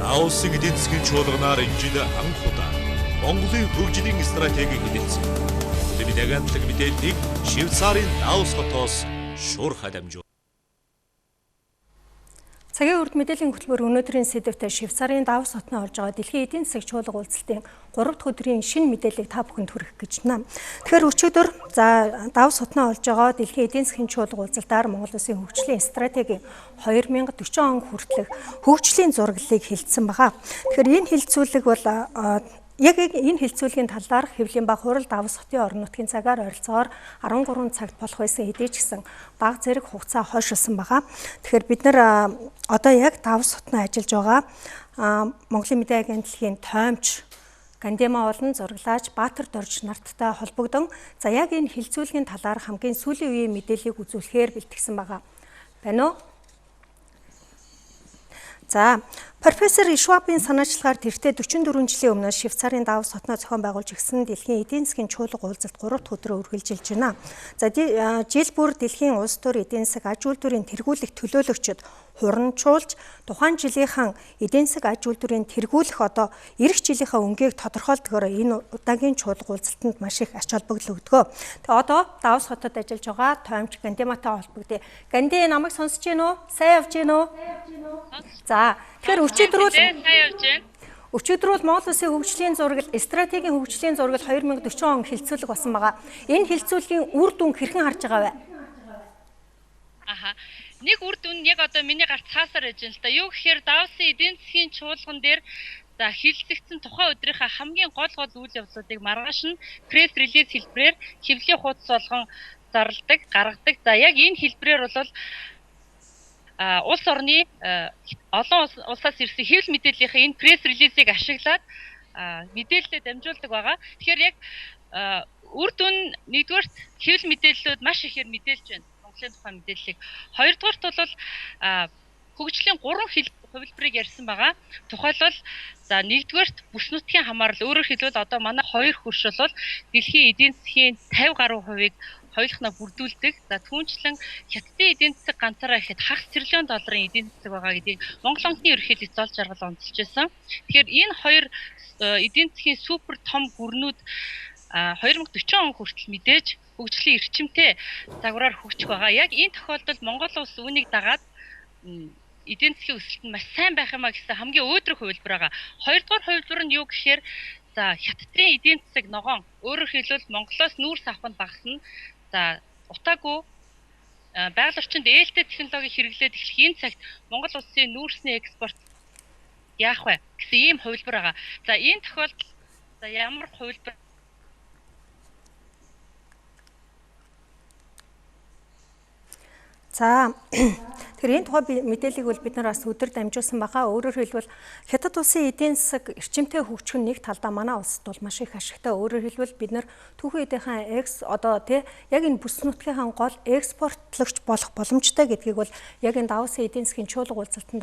Давосын эдийн засгийн чуулганаар энэ жил анх удаа Монголын хөгжлийн стратегийг хэлэлцсэн. Монголын мэдээ агентлаг мэдээллийг Швейцарын Давос хотоос шуурхай дамжуул. Цагийн үрд мэдээллийн хөтөлбөр өнөөдрийн сэдэвт Швейцарын Давос хотны орж байгаа дэлхийн эдийн засаг чуулга уулзалтын 3 дахь өдрийн шинэ мэдээллийг та бүхэнд хүргэх гэж байна. Тэгэхээр өчигдөр за Давос хотны орж байгаа дэлхийн эдийн засгийн чуулга уулзалтаар Монгол Улсын хөгжлийн стратегийн 2040 он хүртэлх хөгжлийн зураглалыг хэлэлцсэн байгаа. Тэгэхээр энэ хэлэлцүүлэг бол яг энэ хэлэлцүүлгийн талаар хэвлийн баг хурал Давос хотын орон нутгийн цагаар ойролцоогоор 13 цагт болох байсан хэдий ч гэсэн баг зэрэг хугацаа хойшилсан байгаа. Тэгэхээр бид нар одоо яг Давос хотод ажиллаж байгаа Монголын мэдээ агентлагийн тоомч Гандема болон зураглаач Баатар Дорж нарттай холбогдсон. За яг энэ хэлэлцүүлгийн талаар хамгийн сүүлийн үеийн мэдээллийг үзүүлэхээр бэлтгэсэн байгаа. Байна уу? За, профессор Швабын санаачлагаар тэртээ 44 жилийн өмнө Швейцарын Давос хотноо зохион байгуулж ирсэн дэлхийн эдийн засгийн чуулга уулзалт 3 дахь өдрөө үргэлжилж байна. За, жил бүр дэлхийн улс төр эдийн засаг аж үйлдвэрийн тэргүүлэх төлөөлөгчид хуранчуулж тухайн жилийнхэн эдийн засаг аж үйлдвэрийн тэргүүлэх одоо эх жилийнхаа өнгийг тодорхойлдгоор энэ удаагийн чуулга уулзалтанд маш их ач холбогдол өгдөг. Тэгээ одоо Давос хотод ажиллаж байгаа тоомч Гандематай холбогдъё. Ганди, намайг сонсож байна уу? Сайн явж байна уу? За, тэгэхээр өчигдөр бол Монгол Улсын хөгжлийн зураг, стратегийн хөгжлийн зураг 2040 он хэлэлцүүлэг болсон байгаа. Энэ хэлэлцүүлгийн үр дүн хэрхэн харж байгаа вэ? Аха. Нэг үр дүн яг одоо миний гарт цаасаар байж байна л да. Юу гэхээр Давосын эдийн засгийн чуулган дээр за хэлэлцэгдсэн тухайн өдрийнхөө хамгийн гол үйл явдлуудыг маргааш нь press release хэлбэрээр хэвлэлийн хуудас болгон зарладаг, гаргадаг. За яг энэ хэлбэрээр бол улс орны олон улсаас ирсэн хэвлэл мэдээллийнхээ энэ press release ийг ашиглаад мэдээлэлээ дамжуулдаг байгаа. Тэгэхээр яг үр дүн нэгдүгээрт хэвлэл мэдээллүүд маш ихээр мэдээлж байна. Монголын тухай мэдээллийг. Хоёрдугаарт бол хөгжлийн 3 хувилбарыг ярьсан байгаа. Тухайлбал за нэгдүгээрт бүс нутгийн хамаарал, өөрөөр хэлбэл одоо манай хоёр хөрш бол дэлхийн эдийн засгийн 50 гаруй хувийг хоёулахнаа бүрдүүлдэг. За түүнчлэн Хятадын эдийн засаг ганцаараа ихэд хагас триллион долларын эдийн засаг байгаа гэдгийг Монгол банкны ерөнхийлөгч Зол Жаргал онцолж байсан. Тэгэхээр энэ хоёр эдийн засгийн супер том гүрнүүд 2040 он хүртэл мэдээж хөгжлийн эрчимтэй загвараар хөгжих байгаа. Яг энэ тохиолдолд Монгол улс үүнийг дагаад эдийн засгийн өсөлт нь маш сайн байх юм а гэсэн хамгийн өөдрөг хувилбар байгаа. Хоёрдугаар хувилбар нь юу гэхээр за Хятадын эдийн засаг ногоон, өөрөөр хэлбэл Монголоос нүүрс авах нь багасна. За утаагүй байгаль орчинд ээлтэй технологиг хэрэглээд эхлэх энэ цагт Монгол улсын нүүрсний экспорт яах вэ гэсэн ийм хувилбар байгаа. За энэ тохиолдолд за ямар хувилбар За тэгэхээр энэ тухай мэдээллийг бол бид нар бас өдөр дамжуулсан байгаа. Өөрөөр хэлбэл Хятад улсын эдийн засаг эрчимтэй хөгжих нь нэг талдаа манай улсад бол маш их ашигтай. Өөрөөр хэлбэл бид нар түүхэн эдийнхэн экс одоо тий яг энэ бүс нутгийнхаа гол экспортлогч болох боломжтой гэдгийг бол яг энэ Давосын эдийн засгийн чуулга уулзалтанд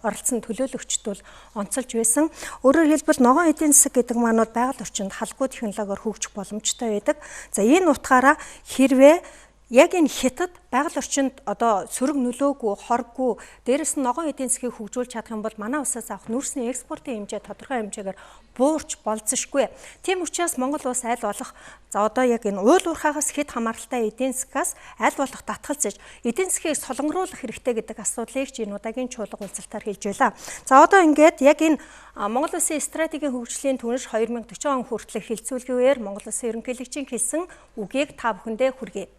оролцсон төлөөлөгчд бол онцолж байсан. Өөрөөр хэлбэл ногоон эдийн засаг гэдэг маань бол байгаль орчинд халгүй технологиор хөгжих боломжтой байдаг. За энэ утгаараа хэрвээ яг энэ Хятад байгаль орчинд одоо сөрөг нөлөөгүй, хоргүй, дээрэс нь ногоон эдийн засгийг хөгжүүлж чадах юм бол манай улсаас авах нүүрсний экспортын хэмжээ тодорхой хэмжээгээр буурч болзошгүй. Тийм учраас Монгол улс аль болох за одоо яг энэ уул уурхаагаас хэд хамааралтай эдийн засгаас аль болох татгалзаж эдийн засгийг солонгоруулах хэрэгтэй гэдэг асуудлыг ч энэ удаагийн чуулга уулзалтаар хэлж байлаа. За одоо ингээд яг энэ Монгол Улсын стратегийн хөгжлийн түнш 2040 он хүртэлх хэлэлцүүлгийн үеэр Монгол Улсын ерөнхийлөгчийн хэлсэн үгийг та бүхэндээ хүргэе.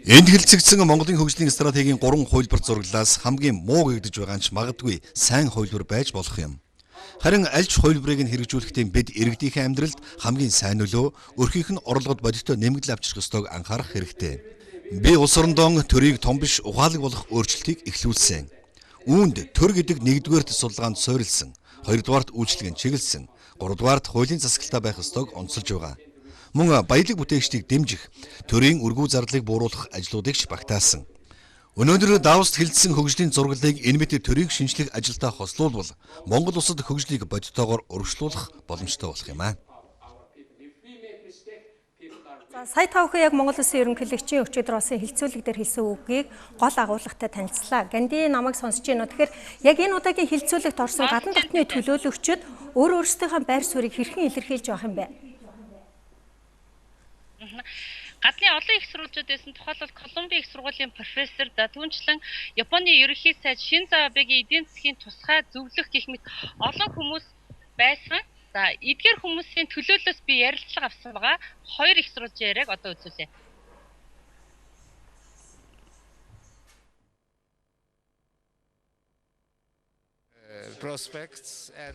Энд хэлэлцэгдсэн Монголын хөгжлийн стратегийн 3 хувилбар зураглалаас хамгийн муу гэгдэж байгаа нь ч магадгүй сайн хувилбар байж болох юм. Харин аль ч хувилбарыг нь хэрэгжүүлэхдээ бид иргэдийнхээ амьдралд хамгийн сайн нөлөө, өрхийнх нь орлогод бодиттой нэмэгдэл авчрах ёстойг анхаарах хэрэгтэй. Би улс орондоо төрийг том биш ухаалаг болох өөрчлөлтийг эхлүүлсэн. Үүнд төр гэдэг нэгдүгээрт судалгаанд суурилсан, хоёрдугаарт үйлчилгээнд чиглэсэн, гуравдугаарт хуулийн засаглалтай байх ёстойг онцолж байгаа. Мөн баялаг бүтээгчдийг дэмжих, төрийн өргүү зарлалыг бууруулах ажлуудыг ч багтаасан. Өнөөдөр Давост хэлэлцсэн хөгжлийн зураглалыг энэ мэт төрийг шинжлэх ажилдаа хослуулбал Монгол улсад хөгжлийг бодитоогоор урагшлуулах боломжтой болох юм аа. За Сая та бүхэн яг Монгол Улсын ерөнхийлөгчийн өчигдөр болсон хилцүүлэг дээр хэлсэн үгийг гол агуулгатай танилцлаа. Ганди намайг сонсож байна уу? Тэгэхээр яг энэ удаагийн хилцүүлэгт орсон гадна дотны төлөөлөгчид өөр өөрсдийнхөө байр суурийг хэрхэн илэрхийлж явах юм бэ? Гадны олон их сурвалжууд байсан. Тухайлбал Колумбийн их сургуулийн профессор, за түүнчлэн Японы ерөнхий сайд Шинзо Абегийн эдийн засгийн тусгай зөвлөх гэх мэт олон хүмүүс байсан. За эдгээр хүмүүсийн төлөөллөөс би ярилцлага авсан байгаа. Хоёр их сурвалжийн яриаг одоо үзүүлье.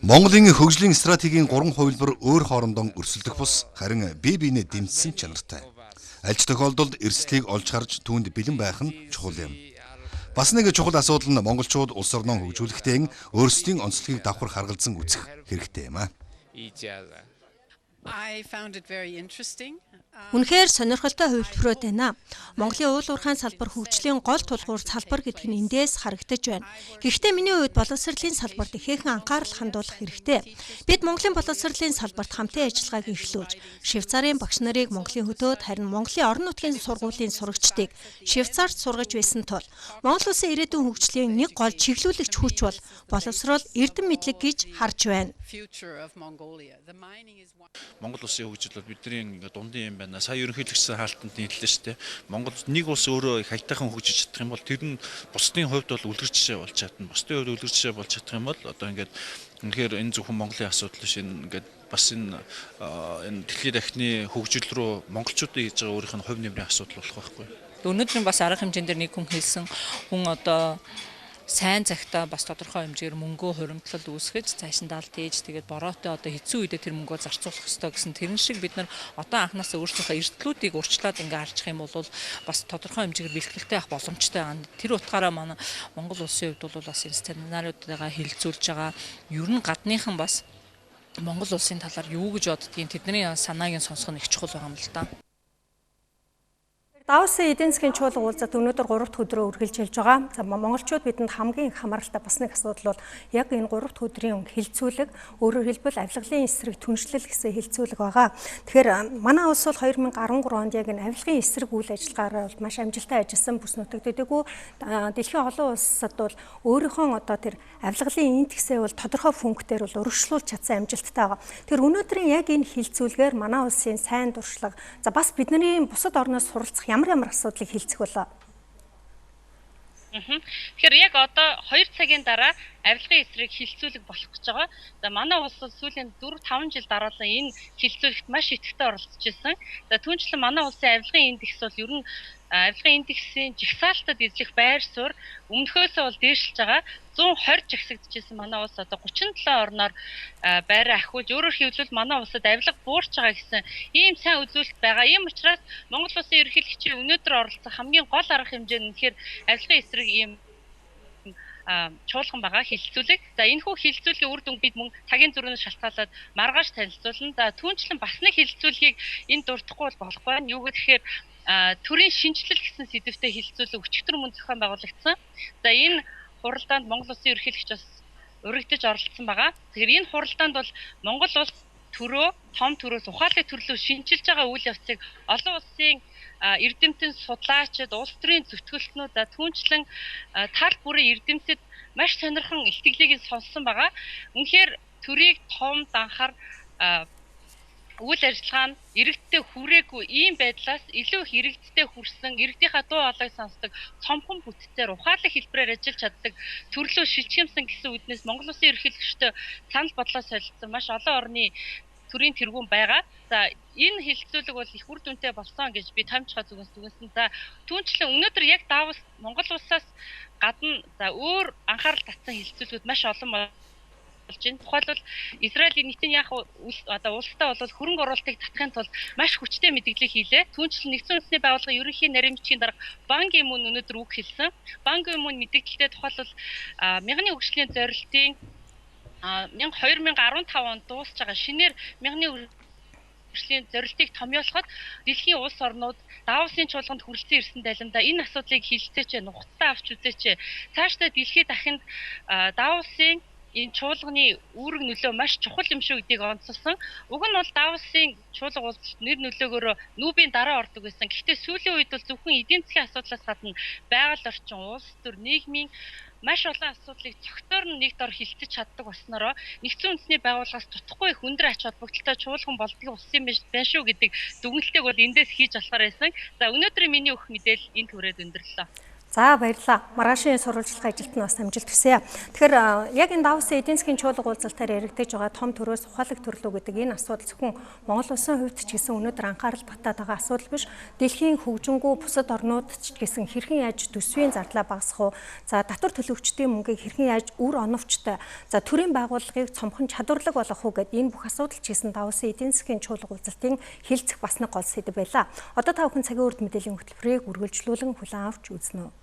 Монголын хөгжлийн стратегийн 3 хувилбар өөр хоорондоо өрсөлдөх бус харин бие биенээ дэмжсэн чанартай. Аль ч тохиолдолд эрсдлийг олж харж түүнд бэлэн байх нь чухал юм. Бас нэг чухал асуудал нь монголчууд улс орноо хөгжүүлэхдээ өөрсдийн онцлогийг давхар харгалзан үзэх хэрэгтэй юм аа. Үнэхээр сонирхолтой хувилбарууд байна. Монголын уул уурхайн салбар хөгжлийн гол тулгуур салбар гэдэг нь эндээс харагдаж байна. Гэхдээ миний хувьд боловсролын салбарт ихээхэн анхаарал хандуулах хэрэгтэй. Бид Монголын боловсролын салбарт хамтын ажиллагааг эхлүүлж, Швейцарын багш нарыг Монголын хөдөөд харин Монголын орон нутгийн сургуулийн сурагчдыг Швейцарт сургаж байсан тул Монгол улсын ирээдүйн хөгжлийн нэг гол чиглүүлэгч хүч бол боловсрол, эрдэм мэдлэг гэж харж байна. Монгол улсын хөгжил бол бидний ингээд дундын юм байна. Сая ерөнхийлөгчсөн хаалтанд нийтлээ шүү дээ. Монгол нэг улс өөрөө их аятайхан хөгжиж чадах юм бол тэр нь бусдын хувьд бол үлгэр жишээ болж чадна. Бусдын хувьд үлгэр жишээ болж чадах юм бол одоо ингээд үнэхээр энэ зөвхөн Монголын асуудал биш, энэ ингээд бас энэ дэлхийн дахны хөгжил рүү монголчуудын хийж байгаа өөрийнх нь хувь нэмрийн асуудал болох байхгүй. Өнөөдөр бас арга хэмжээнд дээр нэг хүн хэлсэн, хүн одоо сайн цагтаа бас тодорхой хэмжээгээр мөнгөө хуримтлал үүсгэж цааш нь далд хийж тэгээд бороотой одоо хэцүү үедээ тэр мөнгөө зарцуулах ёстой гэсэн тэрэн шиг бид нар одоо анхнаасаа өөрсдийнхөө эрсдлүүдийг урьдчилаад ингээ харчих юм бол бас тодорхой хэмжээгээр бэлтгэлтэй байх боломжтой байна. Тэр утгаараа манай Монгол улсын хувьд бол бас энэ сценариудыгаа хэлэлцүүлж байгаа. Ер нь гадныхан бас Монгол улсын талаар юу гэж боддгийг тэдний санааг нь сонсох нь их чухал байгаа юм л да. Давсын эдийн засгийн чуулга уулзалт өнөөдөр 3 дахь өдрөө үргэлжилж байгаа. За монголчууд бидэнд хамгийн их хамааралтай бас нэг асуудал бол яг энэ 3 дахь өдрийн хилцүүлэг, өөрөөр хэлбэл авилгалын эсрэг түншлэл гэсэн хилцүүлэг байгаа. Тэгэхээр манай улс бол 2013 онд яг энэ авилгын эсрэг үйл ажиллагаараа бол маш амжилттай ажилласан, бүс нутагддаггүй. Дэлхийн олон улсад бол өөрийнхөө одоо тэр авилгалын индексээ бол тодорхой функцээр бол урагшлуулж чадсан амжилттай байгаа. Тэгэхээр өнөөдрийн яг энэ хилцүүлгээр манай улсын сайн туршлага, за бас бидний бусад орноос суралцах ямар асуудлыг хилцэх болоо? Тэгэхээр яг одоо 2 цагийн дараа авилгын эсрэг хилцүүлэг болох гэж байгаа. За манай улс бол сүүлийн 4-5 жил дараалан энэ хилцүүлэгт маш идэвхтэй оролцож ирсэн. За түүнчлэн манай улсын авилгын индекс бол ер нь авилгын индексийн жагсаалтад эзлэх байр суурь өмнөхөөсөө бол дээшилж байгаа. 120 жагсагдчихсан манай улс одоо 37 орноор байраа ахиулж, өөрөөр хэлбэл манай улсад авилга буурч байгаа гэсэн ийм сайн үзүүлэлт байгаа. Ийм учраас Монгол улсын ерөнхийлөгчийн өнөөдөр оролцох хамгийн гол арга хэмжээ нь үнэхээр авилгын эсрэг ийм чуулган байгаа хилцүүлэг. За энэхүү хилцүүлгийн үр дүн бид мөн цагийн зөрүүнээс шалтгаалаад маргааш танилцуулна. За түүнчлэн бас нэг хилцүүлгийг энд дурдахгүй бол болохгүй байна. Юу гэхээр төрийн шинэчлэл гэсэн сэдвтэй хилцүүлэг өчигдөр мөн зохион байгуулагдсан. За энэ хуралдаанд Монгол улсын ерөнхийлөгч бас урагдаж оролцсон байгаа. Тэгэхээр энэ хуралдаанд бол Монгол улс төрөө, том төрөөс ухаалаг төрлөө шинчилж байгаа үйл явцыг олон улсын эрдэмтэн судлаачид, улс төрийн зүтгэлтнүүд, за түүнчлэн тал бүрийн эрдэмтэд маш сонирхон илтгэлийг сонссон байгаа. Үнэхээр төрийг том данхар үйл ажиллагаа нь иргэдтэй хүрээгүй ийм байдлаас илүү их иргэдтэй хүрсэн, иргэдийнхаа дуу хоолойг сонсдог цомхон бүтцээр ухаалаг хэлбэрээр ажиллаж чаддаг төрлөө шилжихэмсэн гэсэн үднээс Монгол улсын ерөнхийлөгчтэй санал бодлоо солилцсон маш олон орны төрийн тэргүүн байгаа. За энэ хэлэлцүүлэг бол их үр дүнтэй болсон гэж би томчхоо зүгээс дүгнсэн. За түүнчлэн өнөөдөр яг Давос Монгол улсаас гадна за өөр анхаарал татсан хэлэлцүүлгүүд маш олон болж байна. Тухайлбал Израилийн Нетаньяху одоо улстай бол хөрөнгө оруулалтыг татахын тулд маш хүчтэй мэдээлэл хийлээ. Түүнчлэн Нэгдсэн Үндэсний байгууллагын ерөнхий нарийн бичгийн дарга Бан Ги Мун өнөөдөр үг хэлсэн. Бан Ги Мун мэдээлэлтэй тухайлбал мянганы хөгжлийн зорилтын 2015 онд дуусч байгаа шинээр мянганы хөгжлийн зорилтыг томьёолоход дэлхийн улс орнууд Давосын чуулганд хүрэлцэн ирсэн далимдаа энэ асуудлыг хилцээч, нухацтай авч үзээч. Цаашдаа дэлхийд дахинд Давосын энэ чуулганы үүрэг нөлөө маш чухал юм шүү гэдгийг онцолсон. Уг нь бол Давосын чуулга уулзалт нэр нөлөөгөөрөө нүүбийн дараа ордог байсан. Гэхдээ сүүлийн үед бол зөвхөн эдийн засгийн асуудлаас гадна байгаль орчин, улс төр, нийгмийн маш олон асуудлыг цогтоор нь нэг дор хилцэж чаддаг болсноороо нэгдсэн үндэсний байгууллагаас тутахгүй их өндөр ач холбогдолтой чуулган болдгийг болсон юм байна шүү гэдэг дүгнэлтийг бол эндээс хийж болохоор байсан. За, өнөөдрийн миний өгөх мэдээлэл энэ түрээд өндөрлөө. За, баярлалаа. Маргаашийн сурвалжлах ажилд нь бас амжилт хүсье. Тэгэхээр яг энэ Давосын эдийн засгийн чуулга уулзалтаар яригдаж байгаа том төрөөс ухаалаг төрлөө гэдэг энэ асуудал зөвхөн Монгол улсын хувьд ч гэсэн өнөөдөр анхаарал татаад байгаа асуудал биш. Дэлхийн хөгжингүү бусад орнууд ч гэсэн хэрхэн яаж төсвийн зардлаа багасгах уу? За, татвар төлөгчдийн мөнгийг хэрхэн яаж үр оновчтой, за, төрийн байгууллагыг цомхон чадварлаг болгох уу гэдэг энэ бүх асуудал ч гэсэн Давосын эдийн засгийн чуулга уулзалтын хилцэх бас нэг гол сэдэв байлаа. Одоо та бүхэн цагийн урд мэдээллийн хөтөлбөрийг үргэлжлүүлэн хүлээн авч үзнэ.